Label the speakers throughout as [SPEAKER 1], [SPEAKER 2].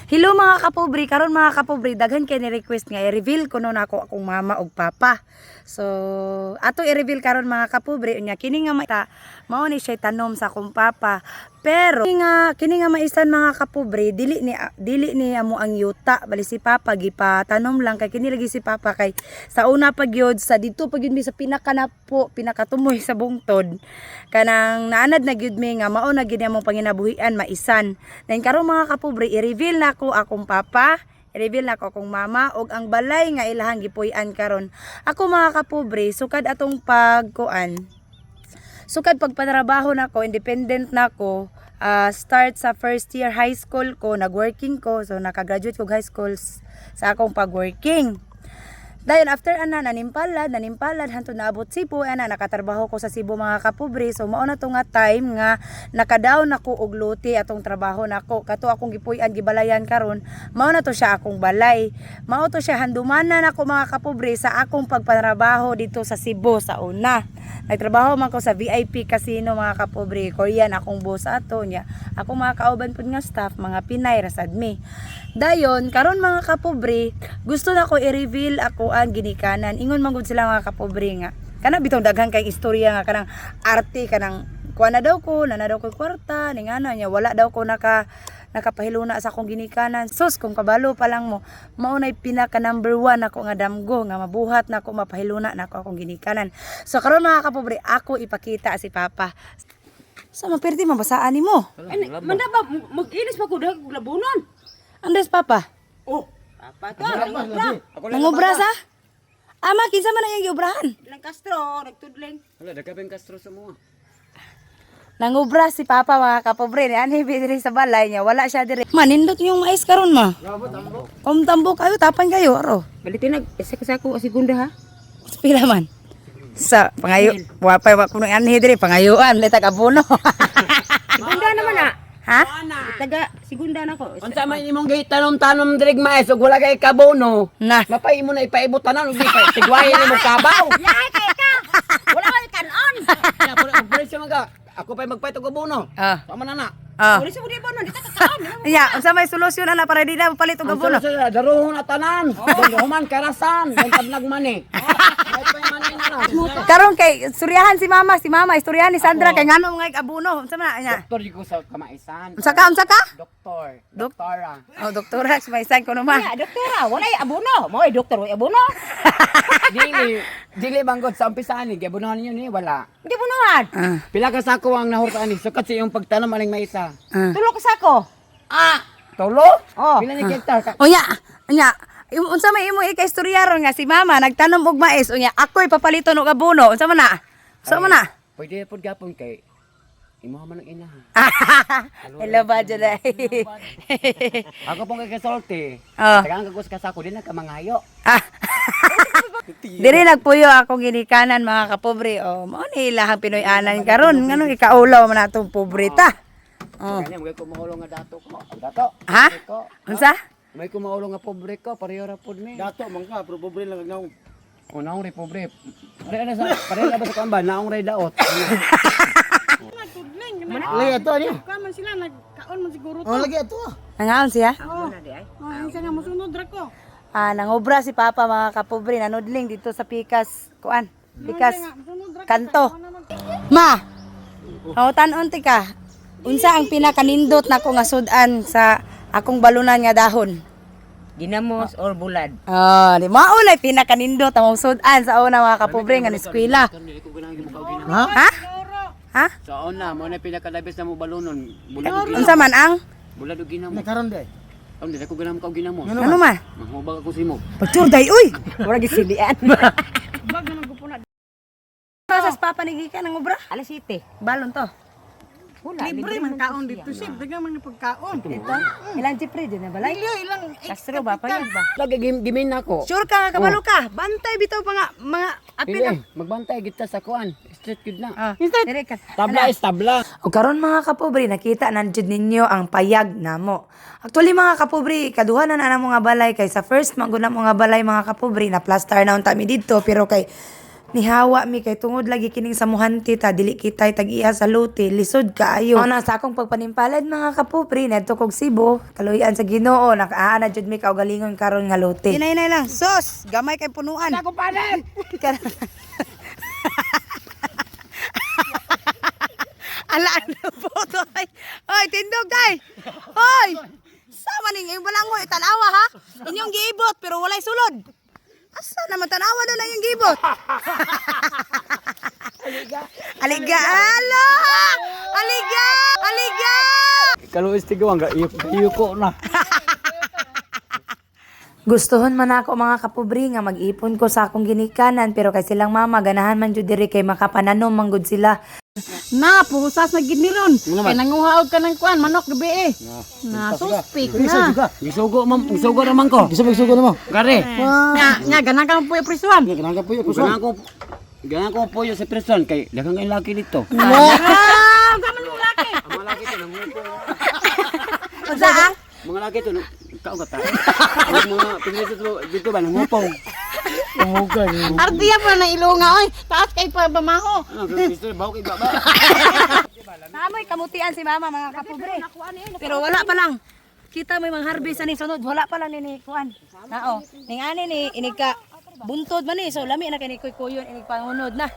[SPEAKER 1] Hello mga kapobre, karon mga kapobre, daghan kay ni request nga i-reveal ko no nako akong mama ug papa. So, ato i-reveal karon mga kapobre, unya kini nga maita, mao ni siya tanom sa akong papa. Pero kini nga maisan mga kapobre, dili ni amo ang yuta, bali si papa gipatanom lang kay kini lagi si papa kay sa una pa gyud sa didto pa gyud mi sa pinakanapo, pinakatumoy sa bungtod. Kanang naanad na gyud mi nga mao na gyud among panginabuhian maisan. Then karon mga kapobre, i-reveal nako akong papa, i-reveal nako akong mama ug ang balay nga ilahang gipuy-an karon. Ako mga kapobre, sukad atong pagkuan. Sukad pagpatrabaho nako, independent nako, start sa first year high school ko, nagworking ko, so nakagraduate ko high school sa akong pagworking. Dayon after ana nanimpalad hantod naabot Cebu, ana nakatrabaho ko sa Cebu mga kapobre. So mao na to nga time nga nakadown ako og luti atong trabaho nako. Kato akong gipuy-an gibalayan karon, mao na to siya akong balay. Mao to siya handumanan nako mga kapobre sa akong pagpanrabaho dito sa Cebu sa una. Nagtrabaho man ko sa VIP casino mga kapobre. Korean akong boss ato niya. Ako mga kauban pud nga staff, mga Pinay rasad mi. Dayon karon mga kapobre, gusto na ko i-reveal ako ang ginikanan. Ingon man gud sila mga kapobre nga kana bitong daghan kay istorya nga kanang arte kanang kuha na daw ko, na daw ko kwarta, ning ana niya wala daw ko nakapahiluna sa akong ginikanan. Sus, kung kabalo pa lang mo, mao na'y pinaka number one ako nga damgo, nga mabuhat na ako, mapahiluna na ako akong ginikanan. So karon mga kapobre, ako ipakita si Papa. Sa mapirti mabasaan nimo.
[SPEAKER 2] Ano, manda ba, mag-ilis pa ko dahil kong labunan.
[SPEAKER 1] Andes Papa,
[SPEAKER 2] Oh, papa to, nangubra.
[SPEAKER 1] nangubra sa? Ama, kinsa man ang iyang giubrahan?
[SPEAKER 2] Ilang Castro, nagtudling.
[SPEAKER 3] Wala, dagkabing Castro sa mga.
[SPEAKER 1] Nangubra si Papa mga kapobre ni anhi diri sa balay niya, wala siya diri. Manindot yung mais karon ma. Umtambo kayo, tapan kayo aro.
[SPEAKER 2] Balitin nag, isa ka sa ako, segunda ha.
[SPEAKER 1] Pila man. Sa pangayo, wa pa wa kuno anhi diri pangayuan letag abono.
[SPEAKER 2] Segunda naman ah.
[SPEAKER 1] Ha?
[SPEAKER 2] Taga, segunda na ko.
[SPEAKER 3] Unsa man imong gitanom-tanom drig mais ug wala kay kabono.
[SPEAKER 1] Na.
[SPEAKER 3] Mapay imo na ipaibot tanan ug di pa tigwayin nimo kabaw.
[SPEAKER 2] Yahay kay ka! Wala ka kanon!
[SPEAKER 3] Ya puro og presyo man ka. Ako pa'y magpait og abono.
[SPEAKER 1] Ah.
[SPEAKER 3] Tama na na.
[SPEAKER 1] Ah.
[SPEAKER 2] Wala sa mo di ba nun? Di ta kakaon.
[SPEAKER 1] Ya, unsa may solusyon ana para di na palit og
[SPEAKER 3] Ang
[SPEAKER 1] abono?
[SPEAKER 3] solusyon na daruhon na tanan. Dong human karasan, dong tablag mani. May pay mani na na.
[SPEAKER 1] Karon kay suryahan si mama istoryahan ni Sandra kay ngano mga abono. Unsa man na nya?
[SPEAKER 3] Doktor di ko sa kamaisan.
[SPEAKER 1] Unsa ka, unsa ka?
[SPEAKER 3] Doktor. Doktora.
[SPEAKER 1] Oh, doktora, maisan ko naman.
[SPEAKER 2] Ya, doktora, wala ay abono. Mo ay doktor, wala abono.
[SPEAKER 3] Dili, dili banggod sa umpisa ani, giabonohan ninyo ni wala.
[SPEAKER 2] Hindi bunuhan.
[SPEAKER 1] Ah.
[SPEAKER 3] Pila ka sako ang nahurtaan ni sukat sa iyong pagtanom aning maisa.
[SPEAKER 1] Ah.
[SPEAKER 2] Tulo ka sako.
[SPEAKER 3] Ah, tulo?
[SPEAKER 2] Oh.
[SPEAKER 3] Pila ni hektar ka?
[SPEAKER 1] Unya, unya, unsa may imo ikaistorya ron nga si mama nagtanom og mais, unya ako'y papaliton og abono. Unsa man na? Unsa man na?
[SPEAKER 3] Pwede pod gapon kay imuha man ang inaha.
[SPEAKER 1] Hello ba July?
[SPEAKER 3] Ako pong kay kasulti.
[SPEAKER 1] Oh.
[SPEAKER 3] Tagaan ka sa kasako di na ka mangayo.
[SPEAKER 1] Ah. Diri nagpuyo akong ginikanan mga kapobre. Oh, mao ni ilahang Pinoy-anan karon nganong ikaulaw man atong pobre ta. Oh.
[SPEAKER 3] Kanya may kumaulo nga dato ko. Ang dato.
[SPEAKER 1] Ha?
[SPEAKER 3] Ko.
[SPEAKER 1] Unsa?
[SPEAKER 3] May kumaulo nga pobre ko, pareho ra pod mi.
[SPEAKER 4] Dato man ka, pero pobre lang ang naong.
[SPEAKER 3] O naong re pobre. Pareho na sa pareho na ba sa kuan ba naong re daot.
[SPEAKER 4] Lagi ato niya.
[SPEAKER 5] Kaman sila nagkaon man siguro
[SPEAKER 4] Oh, lagi ato ah.
[SPEAKER 1] Nangaon siya?
[SPEAKER 5] Oh, isa nga mosunod ra ko.
[SPEAKER 1] Ah, nangobra si Papa mga kapobre, nanudling dito sa Pikas, kuan, Pikas
[SPEAKER 5] Mosunod ra ko.
[SPEAKER 1] kanto. Ma. Oh, tan-on ti ka. Unsa ang pinakanindot nako nga sud-an sa akong balunan nga dahon?
[SPEAKER 2] Ginamos or bulad.
[SPEAKER 1] Ah, di mao na pinakanindot ang sud-an sa una mga kapobre nga eskwela.
[SPEAKER 4] Ha?
[SPEAKER 1] Ha? Ha?
[SPEAKER 3] Sa una mo na pinakalabis na mo balunon. Bulad og
[SPEAKER 1] Unsa man ang?
[SPEAKER 3] bulad og ginamo.
[SPEAKER 4] Nakaron day.
[SPEAKER 3] Ang dili ko ginamo ka og ginamo.
[SPEAKER 1] Ano man?
[SPEAKER 3] Mahubag ako simo.
[SPEAKER 1] Picture day uy.
[SPEAKER 2] Wala gisilian.
[SPEAKER 1] Sa papa ni gikan ang obra.
[SPEAKER 2] Alas 7.
[SPEAKER 1] Balon to.
[SPEAKER 2] Wala,
[SPEAKER 5] Libre man kaon dito sip, daghang man pagkaon.
[SPEAKER 1] Ito. Ilang jipre dyan na balay?
[SPEAKER 5] Dili ilang
[SPEAKER 2] Castro ba pa yun ba?
[SPEAKER 3] Lagi gimin nako.
[SPEAKER 1] Sure ka nga kabalo ka. Bantay bitaw pa nga mga apil.
[SPEAKER 3] Dili, magbantay gid ta sa kuan. Street gid na.
[SPEAKER 1] Ah, dire ka.
[SPEAKER 3] Tabla is tabla.
[SPEAKER 1] O karon mga kapobre, nakita na jud ninyo ang payag namo. Actually mga kapobre, kaduha na na namo nga balay kay sa first man gud namo nga balay mga kapobre na plaster na unta mi didto pero kay Nihawa mi kay tungod lagi kining samuhanti ta dili kitay tag-iya sa lote, lisod kaayo. Mao na sa akong pagpanimpalad, mga kapupri, nadto kog Cebu, kaluyan sa Ginoo, nakaana jud mi kaugalingon karon nga lote. Inay lang, sos, gamay kay punuan. Ako panen. Ala ano po to ay. Oy, tindog day. Oy. Sama ning iyong balangoy tanawa ha. Inyong giibot pero walay sulod. Asa naman tanawa na lang yung giibot. Aliga. Aliga. Ala! Aliga! Aliga!
[SPEAKER 3] Kaluis tigaw ang iyuko na.
[SPEAKER 1] Gustuhon man ako, mga kapubri, nga mag-ipon ko sa akong ginikanan, pero kay silang mama ganahan man jud diri kay makapananom man gud sila.
[SPEAKER 5] Na, puhusas na gid ni ron. Kay nanguha og ka ng kuan, manok gabi eh. Na, suspik na.
[SPEAKER 3] Gisugo man, gisugo naman ko.
[SPEAKER 4] Bisa magsugo na mo.
[SPEAKER 3] Gare.
[SPEAKER 5] Nya, nya ganan ka mo prisuan.
[SPEAKER 4] Ganang ka po yun.
[SPEAKER 3] Ganang ko puyo sa prison kay daghang kay laki dito.
[SPEAKER 5] Ah, gaman mo laki.
[SPEAKER 3] Ang mga laki to nangupo.
[SPEAKER 1] Unsa ang?
[SPEAKER 3] Mga laki to kao ka ta. Ang mga pinito dito ba nangupo.
[SPEAKER 5] Ardiya pa na ilunga oy. Taas kay pa pamaho.
[SPEAKER 3] Ano gusto bawo kay baba.
[SPEAKER 1] Naamoy kamutian si mama, mga kapobre. Pero wala pa lang. Kita mo yung mga harvest aning sunod, wala pa lang nini kuan. Nao, ning ani ni inig ka buntod man ni, so lami na kay ni kuy-kuyon inig pangunod na.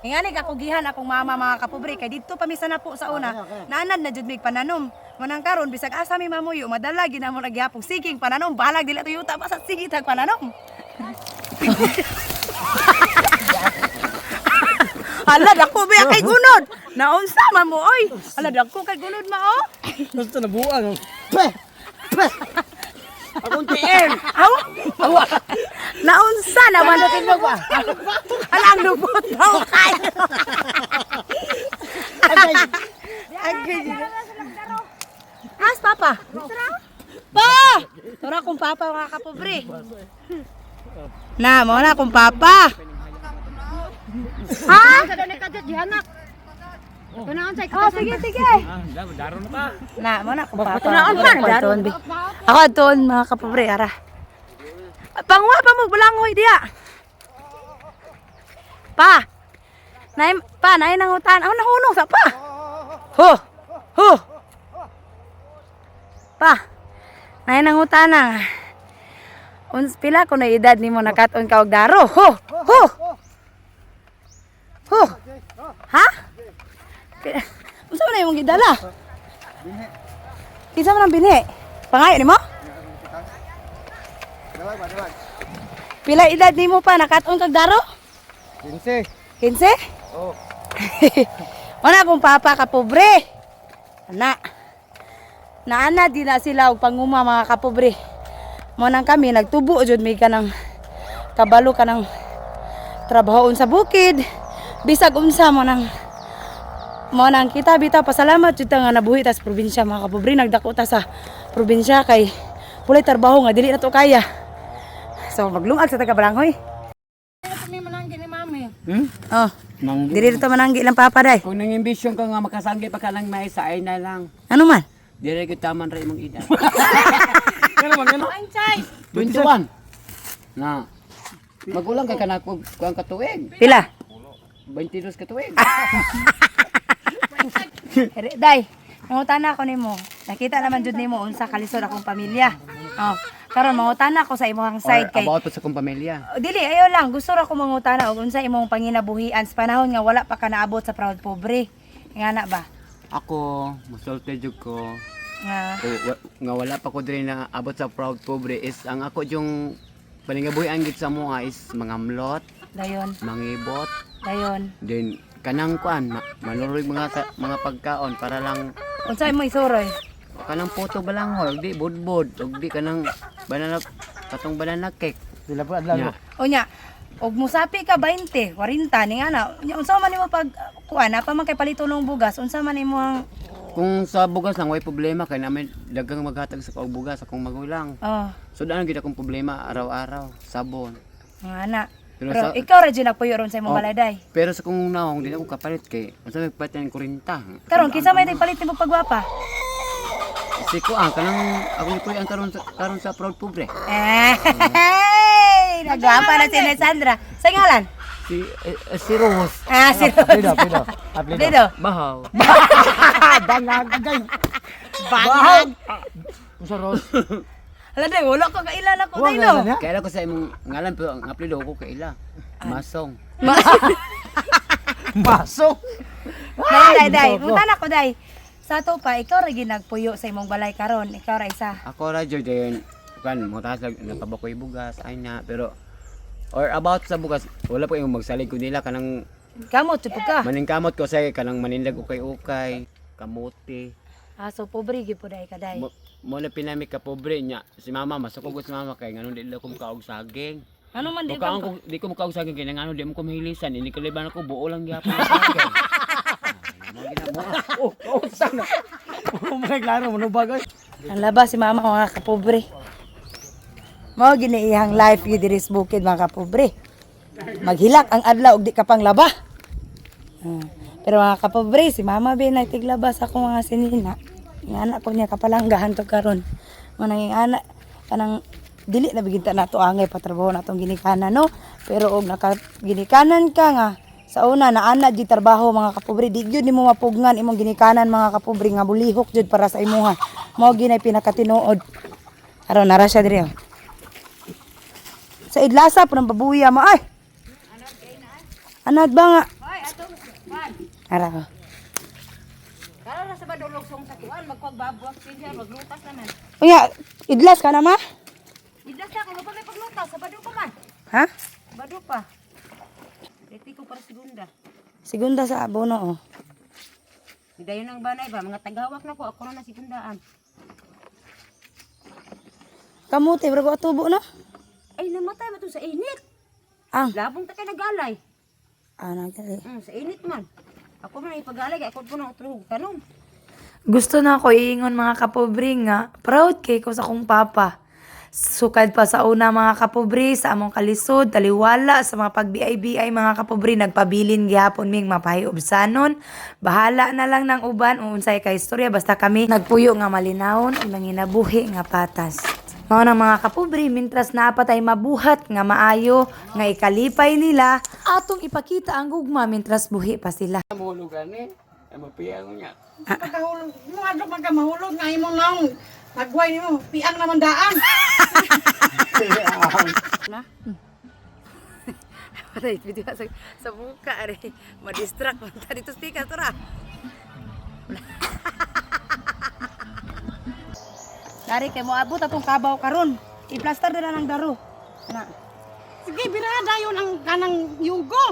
[SPEAKER 1] Ning ani kakugihan akong mama, mga kapobre, kay didto pa mi sa napo sa una. Naanad na jud mig pananom. Manang karon bisag asa mi mamuyo, madala ginamo na gyapon siging pananom, balag dili tuyuta pa sa sige tag pananom. Ala dako ba kay gunod. Naunsa man mo oy. Ala dako kay gunod ma oh.
[SPEAKER 4] Basta nabuang.
[SPEAKER 3] Akong tiil.
[SPEAKER 1] Awa. Awa. Naunsa naman natin mo ba? Ala ang lubot daw kay. Agay. As papa. Pa! Tora kong papa, mga kapobre. Na, mo na kong papa. Ha? Oh, sige, sige. Na, mo na kong papa. Daron pa. Ako doon, mga kapobre, ara. Pangwa pa mo balanghoy diya. Pa. Nay pa, nay nangutan. Ako nahunong sa pa. Ho. Ho. Pa. Nay nangutan na. Uns pila ko na edad nimo nakat-on ka og daro. Ho. Ho. Ho. Ha? Unsa man na imong gidala? Kinsa man ang binhi? Pangayo nimo? Pila edad nimo pa nakat-on kag daro?
[SPEAKER 4] 15.
[SPEAKER 1] 15?
[SPEAKER 4] Oh.
[SPEAKER 1] Wala akong papa ka pobre. Ana. Naana di na sila og panguma, mga kapobre. Mo nang kami nagtubo jud mi kanang kabalo kanang trabahoon sa bukid. Bisag unsa mo nang kita bitaw pasalamat jud ta nga nabuhi ta sa probinsya, mga kapobre. Nagdako ta sa probinsya kay walay trabaho nga dili na to kaya. So maglungag sa taga Balanghoy.
[SPEAKER 5] Kami mananggi ni mami.
[SPEAKER 3] Hmm?
[SPEAKER 1] Oh,
[SPEAKER 3] Nang
[SPEAKER 1] dili to mananggi lang papa day.
[SPEAKER 3] Kung nangimbisyon ka nga makasanggi pa ka lang may sa ay na lang.
[SPEAKER 1] Ano man?
[SPEAKER 3] Dire ko taman ra imong edad.
[SPEAKER 4] Ano man ano?
[SPEAKER 3] 21. Na. Magulang kay kanako kuang katuig.
[SPEAKER 1] Pila?
[SPEAKER 3] 22 ka tuig.
[SPEAKER 1] Day, mangutana ko nimo. Nakita naman jud nimo unsa kalisod akong pamilya. Oh, karon mangutana ko sa imong side
[SPEAKER 3] Or
[SPEAKER 1] kay
[SPEAKER 3] about po sa kong pamilya.
[SPEAKER 1] Oh, dili ayo lang, gusto ra ko mangutana og unsa imong panginabuhian sa panahon nga wala pa ka naabot sa proud pobre. Nga na ba?
[SPEAKER 3] Ako, musulti jud ko.
[SPEAKER 1] Nga
[SPEAKER 3] O, nga wala pa ko diri na abot sa proud pobre is ang ako yung paningabuhian gid sa mua is mangamlot,
[SPEAKER 1] dayon,
[SPEAKER 3] mangibot,
[SPEAKER 1] dayon.
[SPEAKER 3] then kanang kuan manuroy mga mga pagkaon para lang
[SPEAKER 1] Unsa imong isuroy?
[SPEAKER 3] Kanang puto balanghoy, og di budbud, og di kanang banana katong banana cake.
[SPEAKER 4] Dila po adlaw.
[SPEAKER 3] Nya.
[SPEAKER 1] Unya, og musapi ka 20, 40 ni nga na. Unya, unsa man nimo pag kuan na pa man kay palito ng bugas, unsa man imo ang
[SPEAKER 3] Kung sa bugas lang way problema kay namin daghang maghatag sa og bugas akong magulang.
[SPEAKER 1] Oh,
[SPEAKER 3] So daan gid akong problema araw-araw, sabon.
[SPEAKER 1] nga na.
[SPEAKER 3] Pero
[SPEAKER 1] Pero, ikaw ra jud nagpuyo ron sa imong
[SPEAKER 3] Oh.
[SPEAKER 1] balay day.
[SPEAKER 3] Pero sa kung naong di na ako kapalit kay unsa may palit ng 40.
[SPEAKER 1] Karon kinsa may palit nimo pagwapa?
[SPEAKER 3] Si ko ang kanang akong ikuy ang karon sa proud pobre.
[SPEAKER 1] Eh, nagwapa na si Inay Sandra. Sa ngalan?
[SPEAKER 3] Si Rose.
[SPEAKER 1] Ah, si Rose.
[SPEAKER 4] Aplido, aplido. Aplido.
[SPEAKER 1] Aplido.
[SPEAKER 3] Bahaw.
[SPEAKER 4] Bangag. Agay.
[SPEAKER 1] Bangag.
[SPEAKER 4] Unsa Rose?
[SPEAKER 1] Hala day, wala ko kailan ako
[SPEAKER 4] Wala
[SPEAKER 1] day no.
[SPEAKER 4] niya?
[SPEAKER 3] Kaila ko sa imong ngalan pero ang apelyido ko kaila. Masong.
[SPEAKER 4] Pasok.
[SPEAKER 1] Day, day, day. Punta na ko day. Sa ato pa, ikaw ra ginagpuyo sa imong balay karon. Ikaw ra isa.
[SPEAKER 3] Ako ra jud dayon kan mo taas lang nakabakoy bugas ay na pero or about sa bugas wala pa yung magsalig ko nila kanang
[SPEAKER 1] Kamot jud pud ka.
[SPEAKER 3] maningkamot ko sa kanang maninlag ukay-ukay kamote.
[SPEAKER 1] Ah, so pobre gyud po day ka day.
[SPEAKER 3] Mo na pinami ka pobre niya si mama masukog ko si mama kay nganong di ko makaog saging.
[SPEAKER 1] Ano man di
[SPEAKER 3] Mukaon
[SPEAKER 1] ba?
[SPEAKER 3] ko di ko makaog saging kay ngano di mo ko mahilisan ini kaliban ako buo lang gyapon ang saging. Ah, mo gina mo.
[SPEAKER 4] Oh, oh, sana. Oh, may klaro mo bagay.
[SPEAKER 1] Ang labas si mama mga kapobre. Mao gini iyang life gyud diri sa bukid mga kapobre. Maghilak ang adlaw og di ka pang laba. Ah, pero mga kapobre, si mama be nagtiglaba sa akong mga sinina. Ang anak ko niya kapalanggahan to karon. Mo nang ing anak kanang dili na biginta nato angay patrabaho natong ginikanan no. Pero og naka ginikanan ka nga sa una na ana di trabaho mga kapobre di gyud nimo mapugngan imong ginikanan mga kapobre nga bulihok jud para sa imuha. Mao ginay pinakatinuod. Aron nara siya diri oh. Sa idlasa po ng babuya mo ay. Anad ba nga? Ara oh.
[SPEAKER 2] Karon na sa badulog song sa kuan magpagbabwak siya maglutas naman.
[SPEAKER 1] Unya, idlas ka na ma?
[SPEAKER 2] Idlas na kay may paglutas sa bado pa man.
[SPEAKER 1] Ha?
[SPEAKER 2] Bado pa. Dito ko para segunda.
[SPEAKER 1] Segunda sa abono oh.
[SPEAKER 2] Dayon ang banay ba mga tagawak na ko ako na na segundaan.
[SPEAKER 1] Kamuti, bro, tubo no?
[SPEAKER 2] Ay namatay ba to sa init?
[SPEAKER 1] Ang.
[SPEAKER 2] Labong ta kay nagalay.
[SPEAKER 1] Ah, nagali.
[SPEAKER 2] Sa init man. Ako man ipagalay kay ako po nang utrog tanom.
[SPEAKER 1] Gusto na ako iingon mga kapobre nga, proud kay ko sa akong papa. Sukad pa sa una mga kapobre, sa among kalisod, taliwala, sa mga pag-BI-BI mga kapobre, nagpabilin gihapon ming mapahiubsanon. Bahala na lang ng uban, unsay ka istorya, basta kami nagpuyo nga malinawon, ug nanginabuhi nga patas. Mao na mga kapobre, mintras naa pa tay mabuhat nga maayo, nga ikalipay nila, atong ipakita ang gugma mintras buhi pa sila.
[SPEAKER 3] Mahulugan ni. Ay mapiyang niya.
[SPEAKER 5] Pagkahulog, mo adto man ka mahulog nga imong naong. Nagway nimo, piang naman daan.
[SPEAKER 1] Patay, video sa buka are. Ma-distract man ta dito speaker to ra. Dari kay moabot atong kabaw karon. I-plaster na lang daro. Ana.
[SPEAKER 5] Sige, bira dayon ang kanang yugo.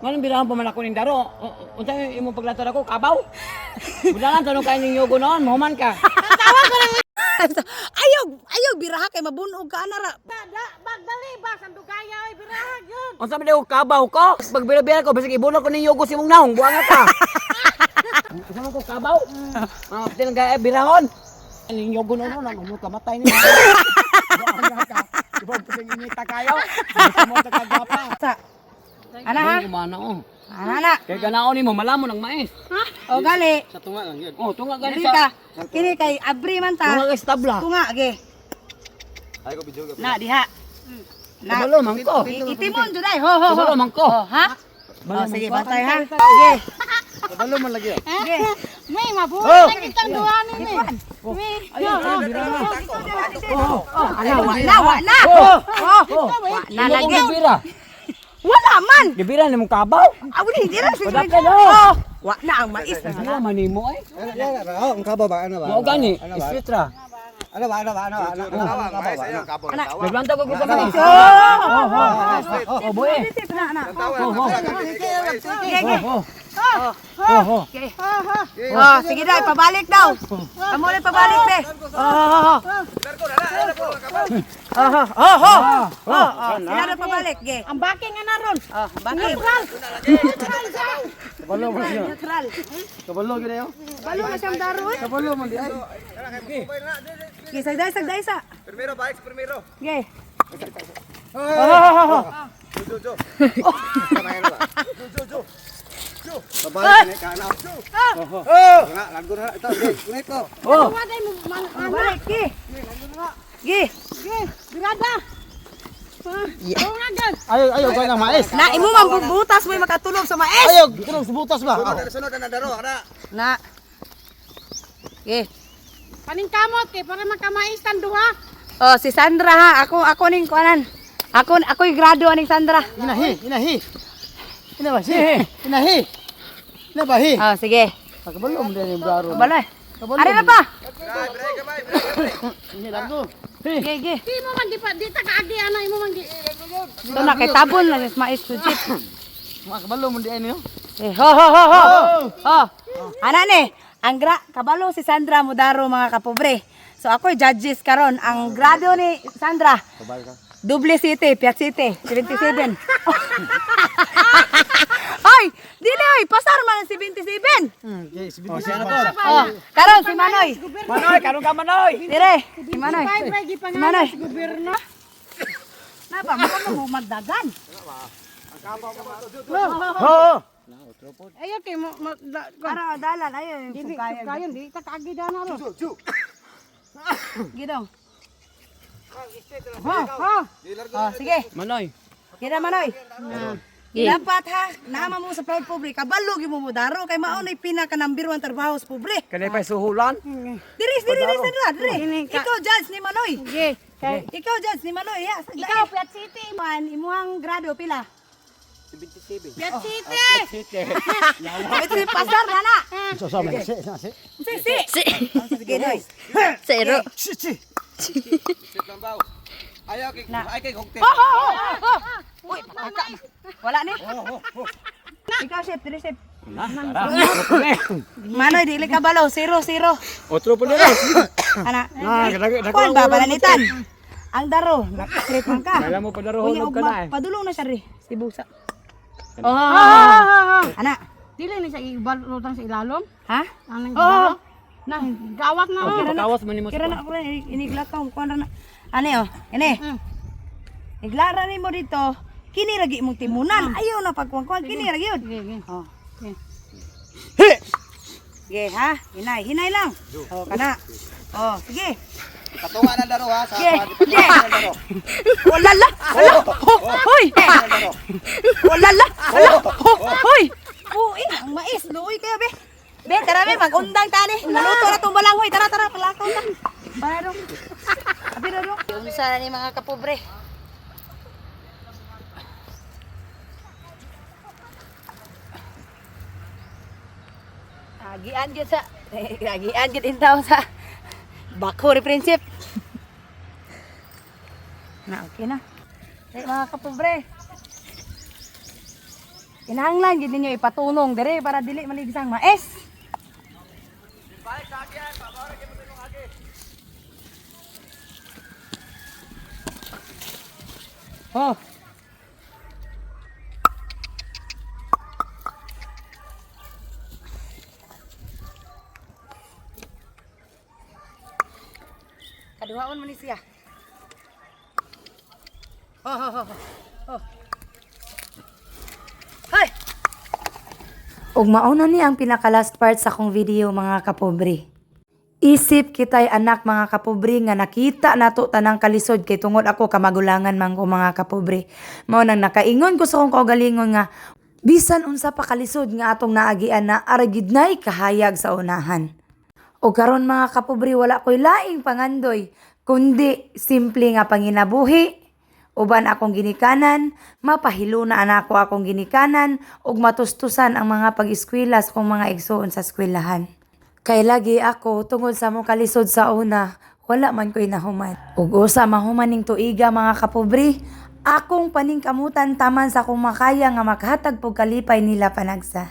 [SPEAKER 3] Nganong birahan pa man ako ning daro? Unsa imong paglatod ako kabaw? Bulangan tanong kayo ning yogo noon, mahuman ka.
[SPEAKER 1] Ayaw, ayaw biraha kay mabunog ka ana ra.
[SPEAKER 5] Bagdali ba sandugaya oy biraha gyud.
[SPEAKER 3] Unsa man ko kabaw ko? Pag bira-bira ko bisag ibulong ko ning yogo si imong naong, buanga ka. Unsa man ko kabaw? Ah, tinang gaya birahon. Ning yogo noon ano kamatay ni. Buanga ka. Ibang pasang inita kayo. Gusto mo ta kagwapa.
[SPEAKER 1] Sa. Ana ha?
[SPEAKER 3] Kumana oh.
[SPEAKER 1] Ana na.
[SPEAKER 3] Kay ganaon nimo malamon ang mais.
[SPEAKER 1] O gali.
[SPEAKER 4] Sa tunga lang yun.
[SPEAKER 3] Oh, tunga gani
[SPEAKER 1] Dili
[SPEAKER 3] sa
[SPEAKER 1] ka. Kini kay abri man ta.
[SPEAKER 3] tunga kay sa tabla.
[SPEAKER 1] Tunga ge.
[SPEAKER 4] Ay ko video.
[SPEAKER 1] Na diha. Na.
[SPEAKER 3] Kabalo man ko.
[SPEAKER 1] Itimon jud ay. Ho ho ho.
[SPEAKER 3] Kabalo man ko.
[SPEAKER 1] Oh, ha? Oh, sige, bantay ha. Sige.
[SPEAKER 4] Kabalo man lagi.
[SPEAKER 1] Sige.
[SPEAKER 5] May mabuhay na kitang duha nini. May.
[SPEAKER 1] Oh, ala, wala, wala. Oh, oh. Wala lagi.
[SPEAKER 3] Gibira.
[SPEAKER 1] Wala man.
[SPEAKER 3] Gibira nimong kabaw.
[SPEAKER 1] Ah, wala, hindi ra.
[SPEAKER 3] Wala ka na.
[SPEAKER 1] Oh, wala ang mais.
[SPEAKER 3] Gibira man nimo ay.
[SPEAKER 4] Oh, ang kabaw ba? Ano ba?
[SPEAKER 3] Mao gani, street ra.
[SPEAKER 4] Ano ba? Ano ba? Ano ba? Ano ba? Ano ba? Ano ba?
[SPEAKER 3] Naglanta ko sa mais.
[SPEAKER 1] Oh,
[SPEAKER 3] Oh, oh, boy.
[SPEAKER 1] na, na.
[SPEAKER 3] Oh, oh.
[SPEAKER 1] Sige, sige.
[SPEAKER 3] Oh, oh. Oh, oh.
[SPEAKER 1] Oh, sige daw, pabalik daw. Amo ulit pabalik, be. Oh, oh, oh. Oh, oh, oh, oh. Oh, oh. Sila daw pabalik, ge.
[SPEAKER 5] Ang baki nga naron.
[SPEAKER 1] Oh, bakit?
[SPEAKER 4] Kabalo man siya.
[SPEAKER 1] Neutral.
[SPEAKER 4] Kabalo gid ayo.
[SPEAKER 1] Balo na siyang daro, eh.
[SPEAKER 4] Kabalo man di ay.
[SPEAKER 1] Ge, sagday, sagday sa.
[SPEAKER 6] Primero, balik sa primero.
[SPEAKER 1] Ge.
[SPEAKER 6] Jo, jo. Jo, jo, jo.
[SPEAKER 4] Babalik ni ka na. Oh. Nga, lago na ito. Kunit ko.
[SPEAKER 3] Oh.
[SPEAKER 5] Waday mo man
[SPEAKER 1] Balik, ge. Ge.
[SPEAKER 5] Sige, birada.
[SPEAKER 4] Ayo, ayo ko nang mais.
[SPEAKER 1] Na imo man butas mo makatulog sa mais.
[SPEAKER 4] Ayo, tulog sa butas ba?
[SPEAKER 6] Sunod na daro, ana.
[SPEAKER 1] Na. Okay.
[SPEAKER 5] Paningkamot kay para makamais tan duha.
[SPEAKER 1] Oh, si Sandra ha. Ako ako ning kuanan. Ako ako'y grado aning Sandra.
[SPEAKER 4] Inahi, inahi. Ina ba si? Inahi. Ina ba hi?
[SPEAKER 1] Oh, sige.
[SPEAKER 4] Pagbalom din yung blaro.
[SPEAKER 1] Balay. Ari na pa.
[SPEAKER 4] Ini lang ko.
[SPEAKER 1] Sige, sige.
[SPEAKER 5] Di mo man di pa di ta kaagi ana imo man di.
[SPEAKER 1] Ito na kay tabon lang is mais to jeep.
[SPEAKER 4] Makabalom din niyo.
[SPEAKER 1] Eh, ho ho ho ho. Oh. Ana ni, ang gra kabalo si Sandra Mudaro mga kapobre. So ako'y judges karon. Ang grado ni Sandra. Duble City, Piat City, 77. Ay, dili oy, pasar man ang 77.
[SPEAKER 4] Okay,
[SPEAKER 3] Oh, siya na to.
[SPEAKER 1] Oh, karon si Manoy.
[SPEAKER 3] Manoy, karon ka Manoy.
[SPEAKER 1] Dire, si Manoy.
[SPEAKER 5] Five ra
[SPEAKER 1] Si
[SPEAKER 5] gipangalan
[SPEAKER 1] Manoy.
[SPEAKER 5] sa gobyerno.
[SPEAKER 1] Na ba mo mo magdagan.
[SPEAKER 4] Ho.
[SPEAKER 5] Ayo kay mo
[SPEAKER 1] Para dalan ayo
[SPEAKER 5] dili kayon di ta kaagi dana ro.
[SPEAKER 1] Gidong.
[SPEAKER 5] Ha ha.
[SPEAKER 1] Oh, sige.
[SPEAKER 3] Manoy.
[SPEAKER 1] Gida Manoy. Dapat ha, naama mo sa proud pobre, kabalo gyud mo modaro kay mao nay pinaka number 1 trabaho sa pobre.
[SPEAKER 3] Kanay pa suhulan.
[SPEAKER 1] Diri, diri, diri, Sandra, diri. Ikaw judge ni Manoy.
[SPEAKER 5] Sige. Kay
[SPEAKER 1] Ikaw judge ni Manoy, ya.
[SPEAKER 5] ikaw Piat City.
[SPEAKER 1] Man, imuhang grado pila?
[SPEAKER 5] Piat City.
[SPEAKER 1] Ito si pasar na na.
[SPEAKER 4] So so man si si.
[SPEAKER 1] Si si. Si. Sige, Noy.
[SPEAKER 2] Zero.
[SPEAKER 4] Si si.
[SPEAKER 6] Ayaw kay ay kay hugte.
[SPEAKER 1] Oh, oh, oh, oh. Uy, pataka. Wala ni. Ikaw, chef, diri, chef. Manoy, dili ka balaw. Zero, zero.
[SPEAKER 3] Otro po nila.
[SPEAKER 1] Ana. Kuan ba, palanitan? Ang daro, nakasret man ka.
[SPEAKER 3] Kailan mo padaro
[SPEAKER 1] Unya,
[SPEAKER 3] hulog ka
[SPEAKER 1] ugma,
[SPEAKER 3] na eh.
[SPEAKER 1] Padulong na siya ri. Si Busa. Oh. Ana.
[SPEAKER 5] Dili ni sa ibalutang sa ilalom.
[SPEAKER 1] Ha?
[SPEAKER 5] Anang
[SPEAKER 1] Oo.
[SPEAKER 5] oh. Na gawat na.
[SPEAKER 3] Okay,
[SPEAKER 5] oh.
[SPEAKER 3] pakawas man nimo
[SPEAKER 1] Kira na ako rin, iniglakaw kuan ra na. Ani oh, ini. Iglara nimo dito. Kini ragi imong timunan. Ayaw na pagkuan-kuan kini ragi yun.
[SPEAKER 5] Sige, sige.
[SPEAKER 1] Oh.
[SPEAKER 5] Sige.
[SPEAKER 1] Sige ha, hinay, hinay lang. Oh, kana. Oh, sige.
[SPEAKER 6] Patunga na daro ha sa
[SPEAKER 1] Sige. Sige. Wala la. Wala. Hoy. Wala la. Wala. Hoy. Uy, ang mais luoy kayo be. Be, tara be, magundang tani. Naluto na tong balanghoy. Tara, tara, palakaw na. Para dong. Abi na dong. Unsa na ni mga kapobre? Agian gyud sa agian gyud intaw sa bako ni prinsip. Na okay na. Eh, mga kapobre. Kinahanglan gid ninyo ipatunong dire para dili maligsang mais. Oh. Kaduhaon man ni siya. Oh, oh, oh, oh. Hoy! Ug mao na ni ang pinaka last part sa akong video mga kapobre. Isip kita'y anak mga kapobre nga nakita nato tanang kalisod kay tungod ako kamagulangan man ko mga kapobre. Mao nang nakaingon ko sa akong kaugalingon nga bisan unsa pa kalisod nga atong naagian na aragid nay kahayag sa unahan. O karon mga kapobre wala ko'y laing pangandoy kundi simple nga panginabuhi uban akong ginikanan, mapahiluna anako akong ginikanan ug matustusan ang mga pag-eskwela sa akong mga igsoon sa eskwelahan. Kay lagi ako tungod sa mo kalisod sa una, wala man ko'y nahuman. Ug usa mahuman ning tuiga mga kapobre, akong paningkamutan taman sa akong makaya nga makahatag pog kalipay nila panagsa.